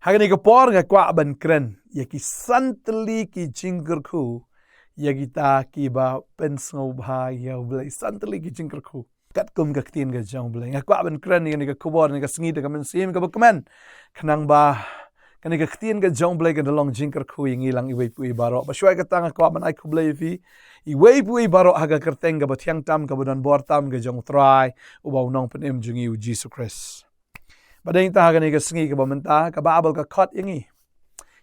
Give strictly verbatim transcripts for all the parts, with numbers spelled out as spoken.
Ha kane ka por nga kwah ban kren ïa ki san tylli ki jingkyrkhu ïa kita kiba pynsngewbha ïa U Blei. San tylli ki jingkyrkhu. Katkum ka ktien ka jong U Blei, nga kwah ban kren ïa kane ka khubor, ïa kane ka sngi da ka mynsiem kaba kmen, khnang ba kane ka ktien ka jong U Blei kan da long jingkyrkhu ïa ngi lang iwei pa iwei baroh. Bad shuwa kata nga kwah ban ai khublei ïa phi iwei pa iwei baroh ha ka kyrteng kaba thiang tam, kaba don bor tam ka jong U Trai, uba u Nongpynim jong ngi U Jisu Khrist. Bad dei nangta ha kane ka sngi kaba mynta, ka Baibl ka khot ïa ngi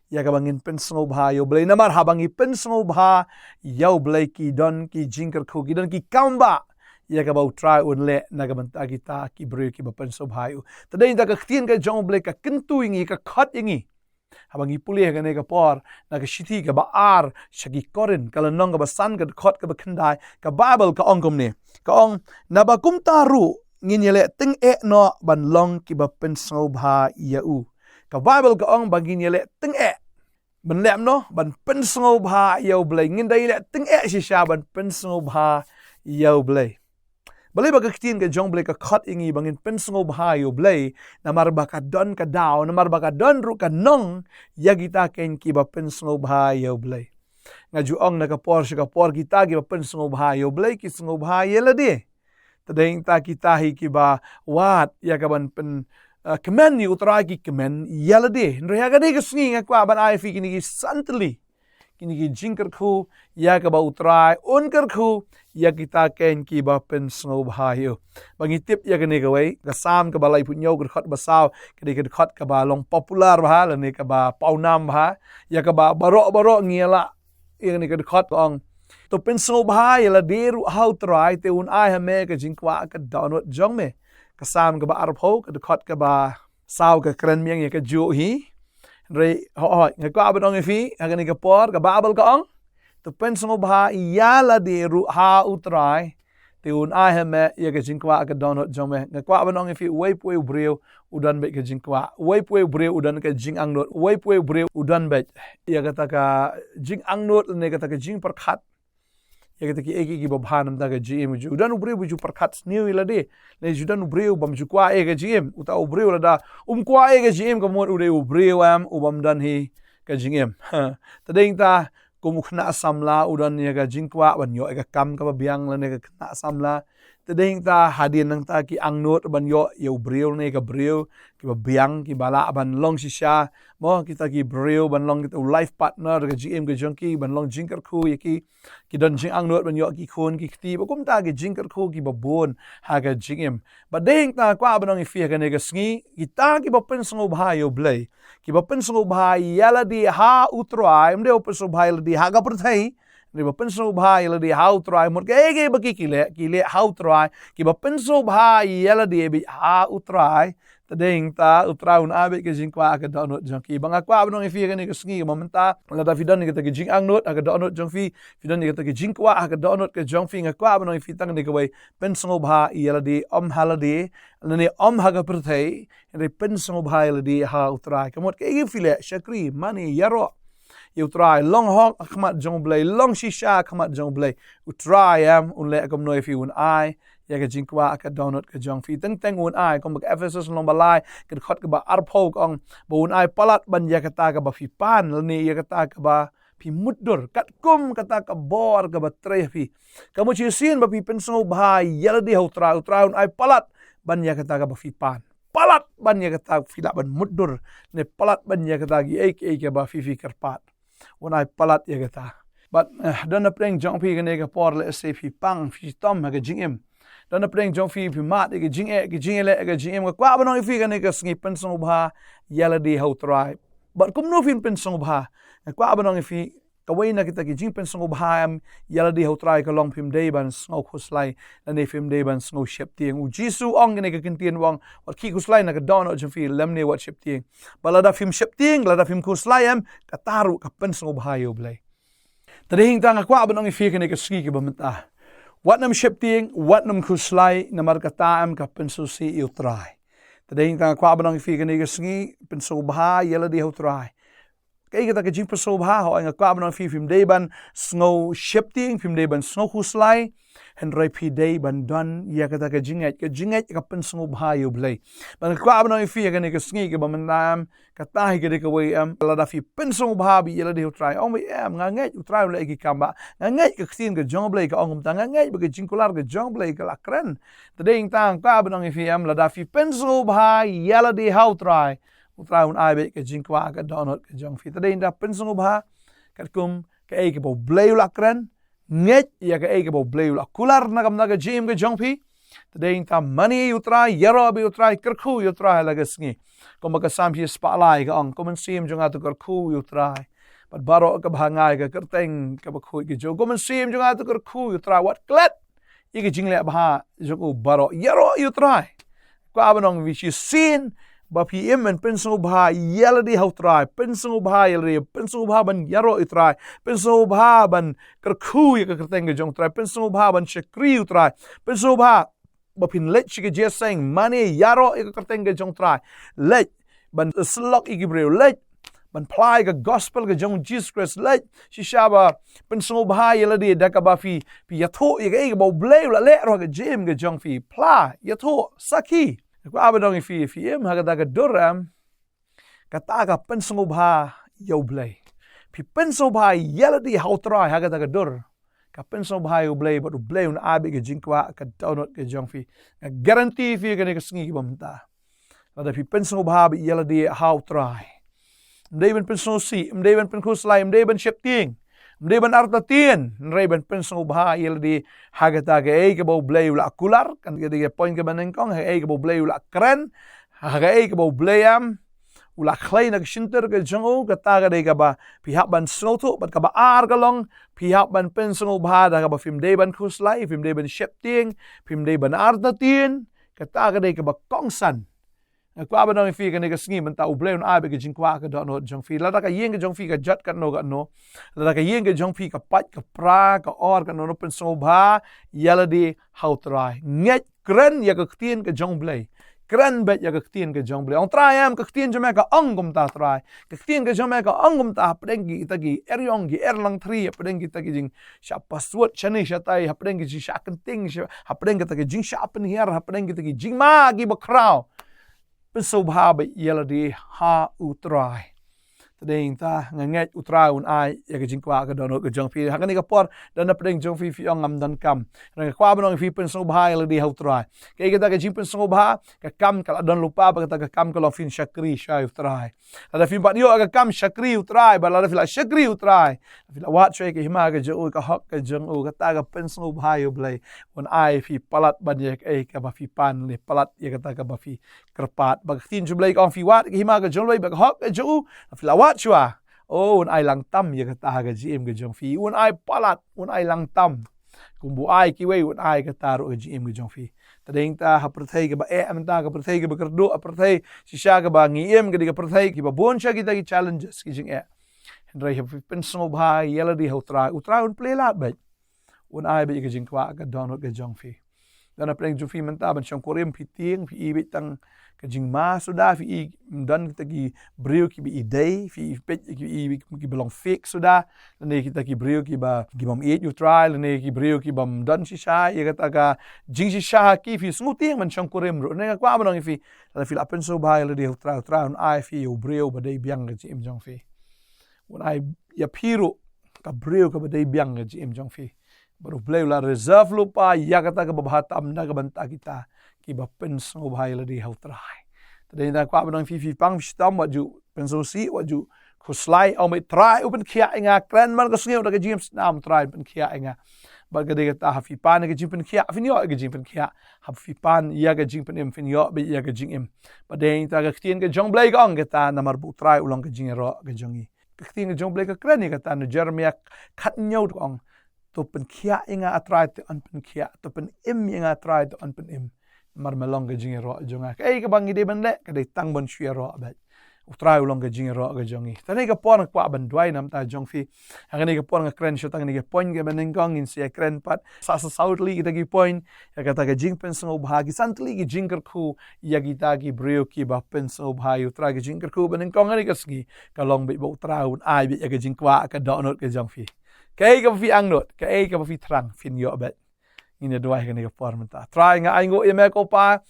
ïa kaba ngin pynsngewbha ïa U Blei. Namar haba ngi pynsngewbha ïa U Blei, ki don ki jingkyrkhu, ki don ki kam ba ïa kaba U Trai un leh na ka bynta kita ki briew kiba pynsngewbha ïa U. Te dei nangta ka ktien ka jong U Blei ka kyntu ïa ngi, ka khot ïa ngi, haba ngi pule ha kane ka por, na ka shithi kaba ar sha ki Korinth, ka lynnong kaba san, ka dkhot kaba khyndai, ka Baibl ka ong kumne. Ka ong, naba kumta ruh ngin ïaleh tyngeh noh ban long kiba pynsngewbha ïa U. Ka Baibl ka ong ba ngin ïaleh tyngeh ban leh noh, ban pynsngewbha ïa U Blei. Ngin da ïaleh tyngeh shisha ban pynsngewbha ïa U Blei. Balei ba ka ktien ka jong U Blei ka khot ïa ngi ba ngin pynsngewbha ïa U Blei? Namar ba ka don ka daw, namar ba ka don ruh ka nong ïa kita ken kiba pynsngewbha ïa U Blei. Nga ju ong na ka por sha ka por, kita kiba pynsngewbha ïa U Blei ki sngewbha ïa lade. Te dei nangta kita hi kiba wad ïa kaban pyn, eh, kmen ïa U Trai ki kmen ïa lade. Hynrei ha kane ka sngi nga kwah ban ai ïa phi kine ki san tylli, kine ki jingkyrkhu ïa kaba U Trai un kyrkhu ïa kita ken kiba pynsngewbha ïa U. Ba ngi tip ïa kane kawei, ka Salm kaba laiphew hynñiew, ka dkhot ba saw, ka dei ka dkhot kaba long popular bha lane kaba pawnam bha, ïa kaba baroh baroh ngi ïa lah. Ïa kane ka dkhot ka ong, to pynsngewbha ïa lade ruh ha U Trai, te un ai ha me ka jingkwah ka dohnud jong me. Ka Salm kaba arphew, ka dkhot kaba saw ka kren biang ïa kajuh hi. Hynrei hooid, nga kwah ban ong ïa phi ha kane ka por, ka Baibl ka ong, to pynsngewbha ïa lade ruh ha U Trai, te un ai ha me ïa ka jingkwah ka dohnud jong me. Nga kwah ban ong ïa phi, uwei pa uwei u briew u don beit ka jingkwah, uwei pa uwei u briew u don ka jingangnud, uwei pa uwei u briew u don beit ïa kata ka jingangnud lane kata ka jingpyrkhat ïa kita kiei kiei kiba bha na ka bynta ka jingim. Ju don u briew ba ju pyrkhat sniew ïa lade, ne ju don u briew bym ju kwah ïa ka jingim. Uta u briew lada um kwah ïa ka jingim, ka mut u dei u briew em u bym don hi ka jingim. Te dei nangta kum u khynnah samla u don ïa ka jingkwah ban ïoh ïa ka kam kaba biang lane ka khynnah samla. Te dei nangta hadien nangta ki angnud ban ïoh ïa u briew ne ka briew kiba biang, kiba lah ban long shisha, mo, kita ki briew ban long kita u life partner ka jingim ka jong ki, ban long jingkyrkhu ïa ki. Ki don jingangnud ban ïoh ki khun ki kti, bad kumta ki jingkyrkhu kiba bun ha ka jingim. Bad dei nangta kwah ban ong ïa phi ha kane ka sngi, kita kiba pynsngewbha ïa U Blei, kiba pynsngewbha ïa lade ha U Trai, ym dei ba pynsngewbha ïa lade ha ka pyrthei, hynrei ba pynsngewbha ïa lade ha U Trai. Mut kaei kaei ba ki, ki leh, ki leh ha U Trai. Kiba pynsngewbha ïa lade beit ha U Trai, te dei nangta U Trai un ai beit ka jingkwah ha ka dohnud jong ki. Bad nga kwah ban ong ïa phi ha kane ka sngi, ba mynta lada phi don ïa kita ki jingangnud ha ka dohnud jong phi, phi don ïa kita ki jingkwah ha ka dohnud ka jong phi, nga kwah ban ong ïa phi tang kane kawei, pynsngewbha ïa lade, ym ha lade lane ym ha ka pyrthei, hynrei pynsngewbha ïa lade ha U Trai. Ka mut kaei kaei phi leh, shakri, mane, ïaroh ïa U Trai, long hok ha khmat jong U Blei, long shisha ha khmat jong U Blei. U Trai em un leh kumno ïa phi, un ai ïa ka jingkwah ha ka dohnud ka jong phi. Teng teng un ai, kum ba ka Ephesus lynnong ba lai, ka dkhot kaba arphew ka ong, ba un ai palat ban ïa kata kaba phi pan lane ïa kata kaba phi mutdur, katkum kata ka bor kaba trei ha phi. Ka mut shisien ba phi pynsngewbha ïa lade ha U Trai, U Trai un ai palat ban ïa kata kaba phi pan. Palat ban ïa kata phi lah ban mutdur, ne palat ban ïa kata kiei kiei kaba phi, phi kyrpad. Un ai palat ïa kata. Bad, eh, don na pdeng jong phi kane ka por, lehse phi pang, phi shitom ha ka jingim. Don na pdeng jong phi, phi mad ïa ka jingeh, ka jingeh leh, ka jingim. Nga kwah ban ong ïa phi kane ka sngi, pynsngewbha ïa lade ha U Trai. Bad kumno phin pynsngewbha? Nga kwah ban ong ïa phi, kawei na kita ki jingpynsngewbha em ïa lade ha U Trai ka long phim dei ban sngew khuslai lane phim dei ban sngew sheptieng. U Jisu ong kane ka kyntien, u ong, wat khih khuslai na ka dohnud jong phi lymne wat sheptieng. Bad lada phim sheptieng, lada phim khuslai em, kata ruh ka pynsngewbha ïa U Blei. Te dei hangta nga kwah ban ong ïa phi kane ka sngi kaba mynta, wat nym sheptieng, wat nym khuslai, namar kata em ka pynsngewsih ïa U Trai. Te dei hangta nga kwah ban ong ïa phi kane ka sngi, pynsngewbha ïa lade ha U Trai. Kaei kata ka jingpynsngewbha? Hooid, nga kwah ban ong ïa phi, phim dei ban sngew sheptieng, phim dei ban sngew khuslai. Hynrei phi dei ban don ïa kata ka jingngeit, ka jingngeit ka pynsngewbha ïa U Blei. Bad nga kwah ban ong ïa phi ha kane ka sngi kaba mynta em, kata hi ka dei kawei em, lada phi pynsngewbha bad ïa lade ha U Trai, ong beit em, nga ngeit U Trai u leh ki kam ba, nga ngeit ka ktien ka jong U Blei ka ong kumta, nga ngeit ba ka jingkular ka jong U Blei ka la kren. Te dei nangta nga kwah ban ong ïa phi em, lada phi pynsngewbha ïa lade ha U Trai, U Trai un ai beit ka jingkwah ka dohnud ka jong phi. Te dei nangta pynsngewbha katkum kaei kaba U Blei u la kren, ngeit ïa kaei kaba U Blei u la kular na ka bynta ka jingim ka jong phi. Te dei nangta mane ïa U Trai, ïaroh bad U Trai, kyrkhu ïa U Trai la ka sngi. Kumba ka Salm shispah lai ka ong, ko Mynsiem jong nga to kyrkhu ïa U Trai bad baroh kaba ha nga, ïa ka kyrteng kaba khuid ka jong u. Ko Mynsiem jong nga to kyrkhu ïa U Trai, wat klet ïa ka jingleh bha jong u baroh, ïaroh ïa U Trai. Kwah ban ong ïa phi shisien ba phi im ban pynsngewbha ïa lade ha U Trai, pynsngewbha ïa lade, pynsngewbha ban ïaroh ïa U Trai, pynsngewbha ban kyrkhu ïa ka kyrteng ka jong U Trai, pynsngewbha ban shakri ïa U Trai, pynsngewbha ba phin leit sha ka jingïaseng, mane ïaroh ïa ka kyrteng ka jong U Trai, leit ban syllok ïa ki briew, leit ban phla ïa ka gospel ka jong U Jisu Khrist, leit shisha ba pynsngewbha ïa lade da kaba phi, phi ïathuh ïa kaei kaba U Blei u la leh ruh ha ka jingim ka jong phi, phla, ïathuh, sakhi. Nga kwah ban ong ïa phi, phi im ha kata ka dur em, kata ka pynsngewbha ïa U Blei. Phi pynsngewbha ïa lade ha U Trai ha kata ka dur, ka pynsngewbha ïa U Blei bad U Blei un ai beit ka jingkwah ka dohnud ka jong phi. Nga guarantee ïa phi kane ka sngi kaba mynta, lada phi pynsngewbha bad ïa lade ha U Trai, ym dei ban pynsngewsih, ym dei ban pynkhuslai, ym dei ban sheptieng, ym dei ban artatien, hynrei ban pynsngewbha ïa lade ha kata kaei kaba U Blei u la kular, kan ka dei ka point kaba nyngkong, ha kaei kaba U Blei u la kren, ha kaei kaba U Blei em u la khlei na ka shyntur ka jong u. Kata ka dei kaba phi hap ban sngewthuh. Bad kaba ar ka long, phi hap ban pynsngewbha da kaba phim dei ban khuslai, phim dei ban sheptieng, phim dei ban artatien. Kata ka dei kaba kongsan. Nga kwah ban ong ïa phi kane ka sngi mynta, U Blei un ai beit ka jingkwah ka dohnud jong phi. Lada ka ïing ka jong phi ka jot katno katno, lada ka ïing ka jong phi ka pait ka pra, ka or katno katno, pynsngewbha ïa lade ha U Trai. Ngeit, kren ïa ka ktien ka jong U Blei. Kren beit ïa ka ktien ka jong U Blei. Ong, Trai em, ka ktien jong me ka ong kumta, Trai. Ka ktien ka jong me ka ong kumta, hapdeng kita ki eriong ki erlangthri, hapdeng kita ki jingshah password shane shatai, hapdeng ki jingshah kynting, shah, hapdeng kita ki jingshah pynhiar, hapdeng kita ki jingma kiba khraw, pynsngewbha beit ïa lade ha U Trai. Te dei nangta nga ngeit U Trai un ai ïa ka jingkwah ka dohnud ka jong phi. Ha kane ka por, don napdeng jong phi phi ong ngam don kam. Nga kwah ban ong ïa phi, pynsngewbha ïa lade ha U Trai. Kaei kata ka jingpynsngewbha, ka kam ka la don lypa, bad kata ka kam ka long phin shakri sha U Trai. Lada phim pat ïoh ka kam shakri U Trai, bad lada phi la shakri U Trai, phi la wad shuwa ïa ka hima ka jong u, ka hok ka jong u, kata ka pynsngewbha ïa U Blei. Un ai phi palat ban ïa kaei kaba phi pan, lane palat ïa kata kaba phi kyrpad. Ba ka ktien jong U Blei ka ong, phi wad ïa ka hima ka jong U Blei bad ka hok ka jong u, phi la wad shuwa, oh, un ai lang tam ïa kata ha ka jingim ka jong phi. Un ai palat, un ai lang tam. Kumba u ai kiwei, un ai kata ruh ha ka jingim ka jong phi. Te dei nangta ha pyrthei kaba eh mynta, ka pyrthei kaba kyrduh, ha pyrthei shisha kaba ngi im, ka dei ka pyrthei kiba bun sha kita ki challenges, ki jingeh. Hynrei haba phi pynsngewbha ïa lade ha U Trai, U Trai un plie lad beit. Un ai beit ïa ka jingkwah ka dohnud ka jong phi. Don napdeng jong phi mynta ban shongkurim, phi tieng, phi i beit tang ka jingma suda, phi i, don kita ki briew kiba i dei, phi i beit ki, i, kiba long fake suda, lane kita ki briew kiba, kibym ïeit U Trai, lane ki briew kibym don shisha ïa kata ka jingshisha ha ki, phi sngewtieng ban shongkurim ruh. Nga kwah ban ong ïa phi, lada phi la pynsngewbha ïa lade ha U Trai, U Trai un ai phi ïa u briew ba dei biang ha ka jingim jong phi. Un ai ïa phi ruh ka briew kaba dei biang ha ka jingim jong phi. Bad U Blei u la reserve lypa ïa kata kaba bha tam na ka bynta kita kiba pynsngewbha ïa lade ha U Trai. Te dei nangta kwah ban ong ïa phi, phi pang phi shitom, wat ju pynsngewsih, wat ju khuslai, ong beit Trai u pynkhiah ïa nga, kren man ka sngew da ka jingim, snam Trai u pynkhiah ïa nga. Bad ka dei kata, haba phi pan ïa ka jingpynkhiah, phin ïoh ïa ka jingpynkhiah. Haba phi pan ïa ka jingpynim, phin ïoh beit ïa ka jingim. Bad dei nangta ka ktien ka jong U Blei ka ong kata, namar ba U Trai u long ka jingïaroh ka jong ngi. Ka ktien ka jong U Blei ka kren ïa kata, na Jeremaïah khathynñiew ka ong, to pynkhiah ïa nga, A Trai, te yn pynkhiah, to pynim ïa nga, A Trai, te yn pynim. Namar me long ka jingïaroh jong nga. Kaei kaba ngi dei ban leh, ka dei tang ban shu ïaroh beit. U Trai u long ka jingïaroh ka jong ngi. Te ha kane ka por nga kwah ban duwai na ka bynta jong phi. Ha kane ka por nga kren shuh tang kine ki point kiba nyngkong, ngin sa ïakren pat sa, sa saw tylli kita ki point. Ïa kata ka jingpynsngewbha, ki san tylli ki jingkyrkhu ïa kita ki briew kiba pynsngewbha ïa U Trai. Ka jingkyrkhu ba nyngkong ha kane ka sngi ka long beit ba U Trai un ai beit ïa ka jingkwah ka dohnud ka jong phi. Kaei kaba phi angnud, kaei kaba phi thrang, phin ïoh beit. Ngin ïa duwai kane ka por mynta. Trai, nga ai nguh ïa me ko Pa.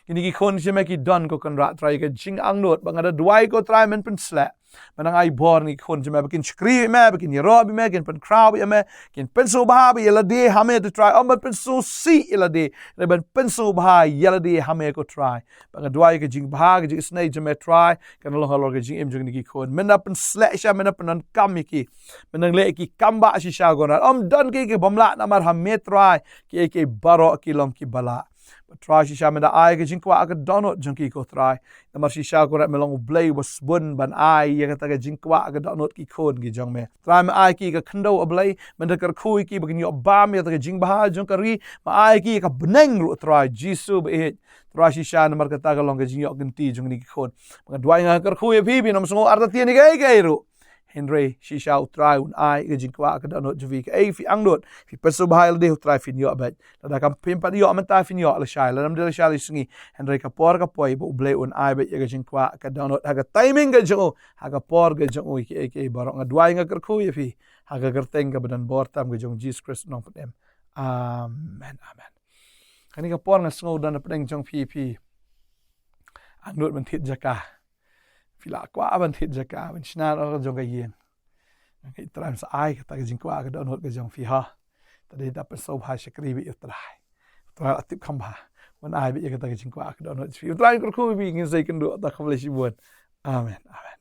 Kine ki khun jong me ki don ko Kynrad Trai ka jingangnud ba nga da duwai ko Trai men pynsleh. Men nang ai bor ïa ki khun jong me ba kin shakri ïa me, ba kin ïaroh ïa me, kin pynkhraw ïa me, kin pynsngewbha ïa lade ha me Trai. Ym ban pynsngewsih ïa lade, hynrei ban pynsngewbha ïa lade ha me ko Trai. Ba nga duwai ka jingbha ka jingisynei jong me Trai kan long halor ka jingim jong kine ki khun. Men da pynsleh shisha, men da pyndonkam ïa ki. Men nang leh ki kam ba shisha ko Kynrad. Ym don ki ki bym lah namar ha me Trai kiei kiei baroh ki long kiba lah. Ba Trai shisha men da ai ka jingkwah ka dohnud jong ki ko Trai. Namar shisha ko Kynrad me long U Blei uba sbun ban ai ïa kata ka jingkwah ka dohnud ki khun ki jong me. Trai me ai ki ka khyndew A Blei, men da kyrkhu ïa ki ba kin ïoh bam ïa kata ka jingbha jong ka ri, me ai ki ka bneng ruh Trai Jisu ba ïeit. Trai shisha namar kata ka long ka jingïoh kynti jong kine ki khun. Ba nga duwai nga kyrkhu ïa phi, phin ym sngew artatien ïa kiei kiei ruh. Hynrei shisha U Trai un ai ka jingkwah ka dohnud jong phi, kaei phi angnud, phi pynsngewbha ïa lade U Trai phin ïoh beit. Lada kam phim pat ïoh mynta phin ïoh lashai, lada ym dei lashai la sngi. Hynrei ka por ka poi ba U Blei un ai beit ïa ka jingkwah ka dohnud ha ka timing ka jong u, ha ka por ka jong u, ïa kiei kiei baroh nga duwai nga kyrkhu ïa phi ha ka kyrteng kaba don bor tam ka jong U Jisu Khrist u nongpynim. Amen, amen. Kane ka por nga sngew don na pdeng jong phi, phi angnud ban thied jaka. Phi la kwah ban thied jaka, ban shna noh ka jong ka ïing. Nga ngeit Trai un sa ai kata ka jingkwah ka dohnud ka jong phi ha. Te dei da pynsngewbha shakri beit ïa U Trai. U Trai la tip kham bha. Un ai beit ïa kata ka jingkwah ka dohnud jong phi. U Trai un kyrkhu ïa phi, ngin sa ïakynduh, ta khublei shibun. Amen, amen.